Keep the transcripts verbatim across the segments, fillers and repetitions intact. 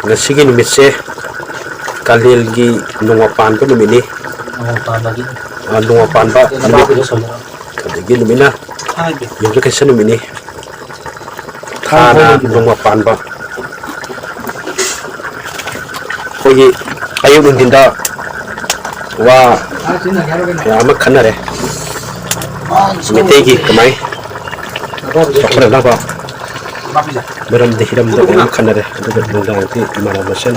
ꯉꯁꯤꯒꯤ ꯅꯨꯃꯤꯠꯁꯦ ꯀꯥꯂꯦꯟꯒꯤ ꯅꯣꯡꯃ ꯄꯥꯟꯕ ꯅꯨꯃꯤꯠꯅꯤ꯫ ꯅꯣꯡꯃ ꯄꯥꯟꯕꯒꯤ ꯑ, ꯅꯣꯡꯃ ꯄꯥꯟꯕ ꯅꯨꯃꯤꯠ, ꯅꯨꯃꯤꯠ ꯑꯣꯏꯁꯜꯂꯛꯑꯦ꯫ ꯑꯗꯒꯤ ꯅꯨꯃꯤꯠꯅ ꯍꯥꯏꯗꯤ ꯌꯨꯝꯁꯀꯩꯁ ꯅꯨꯃꯤꯠꯅꯤ꯫ ꯊꯥꯅ ꯅꯣꯡꯃ ꯄꯥꯟꯕ꯫ ꯑꯩꯈꯣꯏꯒꯤ ꯑꯌꯨꯛ ꯅꯨꯡꯊꯤꯟꯗ ꯋꯥ ꯀꯌꯥ ꯑꯃ ꯈꯟꯅꯔꯦ꯫ ꯃꯩꯇꯩꯒꯤ ꯀꯃꯥꯏ ꯆꯥꯎꯈꯠꯅꯅꯕ ꯃꯔꯝꯗ, ꯍꯤꯔꯝꯗ ꯃꯌꯥꯝ ꯈꯟꯅꯔꯦ꯫ ꯑꯗꯨꯒ ꯅꯨꯡꯗꯥꯡꯗꯤ ꯏꯃꯥꯟꯅꯕ ꯃꯁꯦꯟ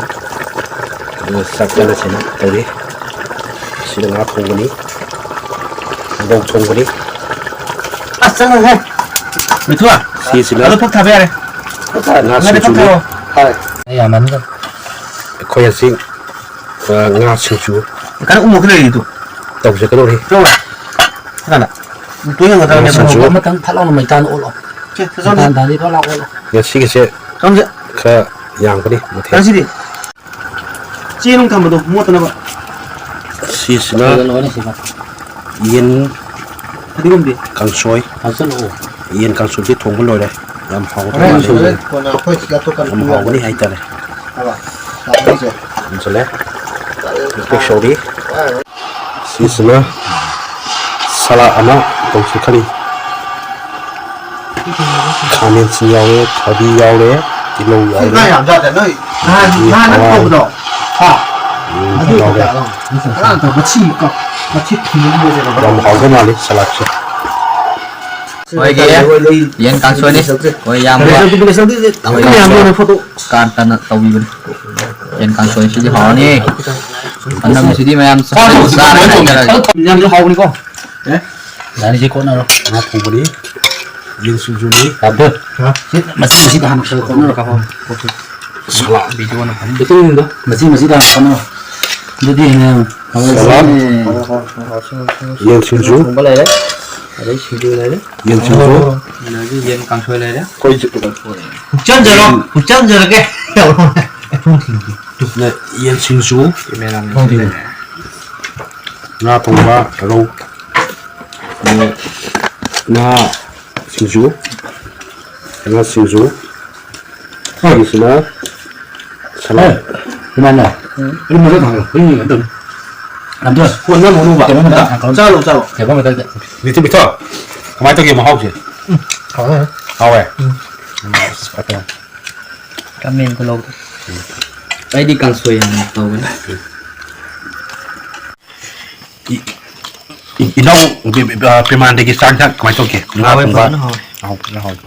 ꯑꯗꯨꯒ ꯆꯥꯛ ꯆꯥꯅꯁꯦꯅ ꯇꯧꯔꯤ꯫ ꯁꯤꯗ ꯉꯥ ꯊꯣꯡꯕꯅꯤ, ꯃꯣꯔꯣꯛ ꯊꯣꯡꯕꯅꯤ꯫ ꯑꯁ, ꯆꯪꯉꯛꯑꯦ꯫ ꯃꯤꯊꯨ, ꯁꯤꯁꯤꯅ ꯑꯗꯨ ꯐꯛ ꯊꯥꯕ ꯌꯥꯔꯦ꯫ ꯉꯥ ꯉꯥꯗꯤ ꯐꯛ ꯁꯤꯡꯖꯨꯅꯤ꯫ ꯊꯥꯔꯣ꯫ ꯍꯣꯏ꯫ ꯑꯩ ꯌꯥꯝꯃꯟꯈ꯭ꯔꯦ꯫ ꯑꯩꯈꯣꯏ ꯑꯁꯤ, ꯑ, ꯉꯥ ꯁꯤꯡꯖꯨ꯫ ꯀꯟꯅ ꯎꯃꯣꯛꯀꯤ ꯂꯩꯔꯤꯗꯨ꯫ ꯇꯧꯁꯦ ꯀꯩꯗꯧꯔꯤ? ꯇꯧꯔꯦ꯫ ꯀꯅꯥꯅ? ꯇꯣꯏ ꯌꯦꯡꯒꯗꯕꯅꯦ꯫ ꯉꯥ ꯁꯤꯡꯖꯨ꯫ ꯑꯃꯇꯪ ꯐꯠ ꯂꯥꯎꯅ ꯃꯩꯇꯥꯟ ꯑꯣꯠꯂꯣ꯫ ꯁꯦ, ꯁꯦ, ꯁꯦ꯫ ꯃꯩꯇꯥꯟ ꯊꯥꯗꯤ ꯐꯠ ꯂꯥꯎ ꯑꯣꯠꯂꯣ꯫ ꯉꯁꯤꯒꯤꯁꯦ ꯁꯣꯝꯁꯦ꯫ ꯈꯔ ꯌꯥꯝꯒꯅꯤ ꯃꯊꯦꯜ꯫ ꯉꯁꯤꯗꯤ꯫ ꯆꯦ ꯅꯨꯡ ꯊꯝꯕꯗꯣ ꯃꯣꯠꯇꯅꯕ꯫ ꯁꯤꯁꯤꯅ ꯂꯣꯏꯅ ꯁꯤꯃ꯫ ꯌꯦꯟ ꯐꯗꯤꯒꯣꯝꯗꯤ? ꯀꯥꯡꯁꯣꯏ꯫ ꯍꯥꯞꯆꯜꯂꯛꯑꯣ꯫ ꯌꯦꯟ ꯀꯥꯡꯁꯣꯏꯁꯦ ꯊꯣꯡꯕ ꯂꯣꯏꯔꯦ꯫ ꯌꯥꯝ ꯍꯥꯎꯒꯗꯧ ꯍꯣꯔꯦꯟ, ꯃꯥꯜꯂꯤ꯫ ꯍꯣꯔꯦꯟ ꯀꯣꯟꯅ ꯑꯩꯈꯣꯏ ꯁꯤꯗ ꯑꯇꯣꯞꯄ ꯌꯥꯝ ꯍꯥꯎꯒꯅꯤ ꯍꯥꯏꯇꯥꯔꯦ꯫ ꯍꯥꯏꯕ? ꯂꯥꯛꯀꯅꯤꯁꯦ꯫ ꯊꯝꯖꯜꯂꯦ꯫ ꯄꯦꯛ ꯁꯧꯔꯤ꯫ ꯁꯤꯁꯤꯅ ꯁꯂꯥꯗ ꯑꯃ ꯇꯧꯁꯤ ꯈꯜꯂꯤ꯫ ꯈꯥꯃꯦꯟꯁꯤꯟ ꯌꯥꯎꯔꯦ, ꯊꯕꯤ ꯌꯥꯎꯔꯦ, ꯇꯤꯜꯍꯧ ꯁꯤ ꯌꯥꯎꯔꯦ꯫ ꯉꯥ ꯌꯥꯝ ꯌꯥꯗ꯭ꯔꯦ ꯅꯣꯏ꯫ ꯅꯍꯥꯟ, ꯑꯗꯒꯤ ꯅꯍꯥꯟ ꯅꯪ ꯍꯋꯥꯏ꯫ ꯊꯣꯡꯕꯗꯣ꯫ ꯍꯥ? ꯎꯝ, ꯑꯗꯨ ꯌꯥꯎꯔꯦ꯫ ꯀꯌꯥꯅꯣ? ꯉꯔꯥꯡ ꯇꯧ-, ꯃꯊꯤ ꯀꯣ-, ꯃꯊꯤ ꯊꯤꯟꯕ ꯃꯣꯏꯁꯦ ꯀꯣ꯫ ꯌꯥꯝ ꯍꯥꯎꯗꯧ ꯃꯥꯜꯂꯤ ꯁꯂꯥꯗꯁꯦ꯫ ꯃꯣꯏꯒꯤ ꯌꯦꯟ ꯀꯥꯡꯁꯣꯏꯅꯤ꯫ ꯍꯣꯏ, ꯏꯌꯥꯝꯕ꯫ ꯍꯣꯏ, ꯏꯌꯥꯝꯕ꯫ ꯀꯥꯟꯇꯅ ꯇꯧꯕꯤꯕꯅꯤ꯫ ꯌꯦꯟ ꯀꯥꯡꯁꯣꯏꯁꯤꯗꯤ ꯍꯥꯎꯔꯅꯤ꯫ ꯑꯅꯝꯕꯁꯤꯗꯤ ꯃꯌꯥꯝ ꯆꯥꯔ ꯍꯥꯏꯖꯔꯒꯦ꯫ ꯌꯥꯝꯁꯨ ꯍꯥꯎꯕꯅꯤꯀꯣ꯫ ꯑꯦ? ꯌꯥꯔꯤꯁꯤ ꯀꯣꯠꯅꯔꯣ꯫ ꯉꯥ ꯊꯣꯡꯕꯅꯤ, ꯌꯦꯟ ꯁꯤꯡꯖꯨꯅꯤ꯫ ꯌꯥꯝꯗꯣꯏ꯫ ꯍꯥ? ꯁꯤ ꯃꯆꯤ ꯃꯆꯤꯗ ꯍꯥꯟꯅ ꯈꯔ ꯀꯣꯠꯅꯔꯣ꯫ ꯁꯂꯥꯗ꯫ ꯚꯤꯗꯤꯑꯣꯅ ꯐꯅꯤ꯫ ꯃꯆꯤ ꯃꯆꯤꯗ ꯍꯥꯟꯅ ꯀꯣꯠꯅꯔꯣ꯫ ꯑꯗꯨꯗꯤ ꯍꯦꯟꯅ ꯁꯂꯥꯗ꯫ ꯌꯦꯟ ꯁꯤꯡꯖꯨ꯫ ꯊꯣꯡꯕ ꯂꯩꯔꯦ꯫ ꯑꯗꯩ ꯁꯤꯡꯖꯨ ꯂꯩꯔꯦ꯫ ꯌꯦꯟ ꯁꯤꯡꯖꯨ꯫ ꯑꯗꯒꯤ ꯌꯦꯟ ꯀꯥꯡꯁꯣꯏ ꯂꯩꯔꯦ꯫ ꯑꯩꯈꯣꯏ ꯍꯨꯛꯆꯟꯖꯔꯣ, ꯍꯨꯛꯆꯟꯖꯔꯒꯦ꯫ ꯌꯦꯟ ꯁꯤꯡꯖꯨ꯫ ꯀꯦꯃꯦꯔꯥꯃꯦꯟ ꯂꯩꯔꯦ꯫ ꯉꯥ ꯊꯣꯡꯕ, ꯔꯧ꯫ ꯉꯥ ꯁꯤꯡꯖꯨ, ꯉꯥ ꯁꯤꯡꯖꯨ꯫ ꯑꯩꯒꯤꯁꯤꯅ ꯁꯂꯥꯝ꯫ ꯏꯃꯥꯅ꯫ ꯎꯝ꯫ ꯑꯩ ꯃꯔꯛ ꯊꯪꯉꯦ꯫ ꯍꯨꯏ ꯌꯦꯡꯒꯦ ꯇꯧꯅꯤ꯫ ꯑꯝꯇ꯫ ꯐꯣꯟ ꯅꯝꯃꯨꯅꯨꯕ꯫ ꯀꯩꯅꯣꯝꯇ ꯊꯥꯡꯀꯠꯂꯣ꯫ ꯆꯥꯔꯣ, ꯆꯥꯔꯣ꯫ ꯀꯩꯅꯣꯝꯇ꯫ ꯅꯤꯊꯨ ꯄꯤꯊꯣꯛ꯫ ꯀꯃꯥꯏꯅ ꯇꯧꯒꯦ ꯃꯍꯥꯎꯁꯦ? ꯎꯝ꯫ ꯍꯥꯎꯋꯦ꯫ ꯍꯥꯎꯋꯦ? ꯎꯝ꯫ ꯎꯝ, ꯑꯁ, ꯐꯖꯅ꯫ ꯀꯃꯦꯟ ꯈꯨꯂꯧꯗꯣ꯫ ꯑꯩꯗꯤ ꯀꯥꯡꯁꯣꯏ ꯌꯥꯝꯅ ꯇꯧꯒꯅꯤ꯫ ꯏ-, ꯏ-, ꯏꯅꯥꯎ ꯕꯤ-, ꯕꯤ-, ꯑ, ꯄ꯭ꯔꯤꯃꯥꯟꯗꯒꯤ ꯆꯥꯛ ꯏꯟꯁꯥꯡ ꯀꯃꯥꯏꯅ ꯇꯧꯒꯦ? ꯉꯥ ꯍꯥꯎꯋꯦ, ꯊꯣꯡꯕ? ꯐꯖꯅ ꯍꯥꯎꯋꯦ꯫ ꯍꯥꯎ-, ꯐꯖꯅ ꯍꯥꯎꯋꯦ꯫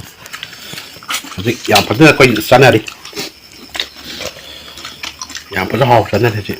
ꯍꯧꯖꯤꯛ ꯌꯥꯝ ꯐꯖꯅ ꯑꯩꯈꯣꯏ ꯆꯥꯅꯔꯤ꯫ ꯌꯥꯝ ꯐꯖꯅ ꯍꯥꯎ ꯆꯥꯅꯔꯤ ꯍꯧꯖꯤꯛ꯫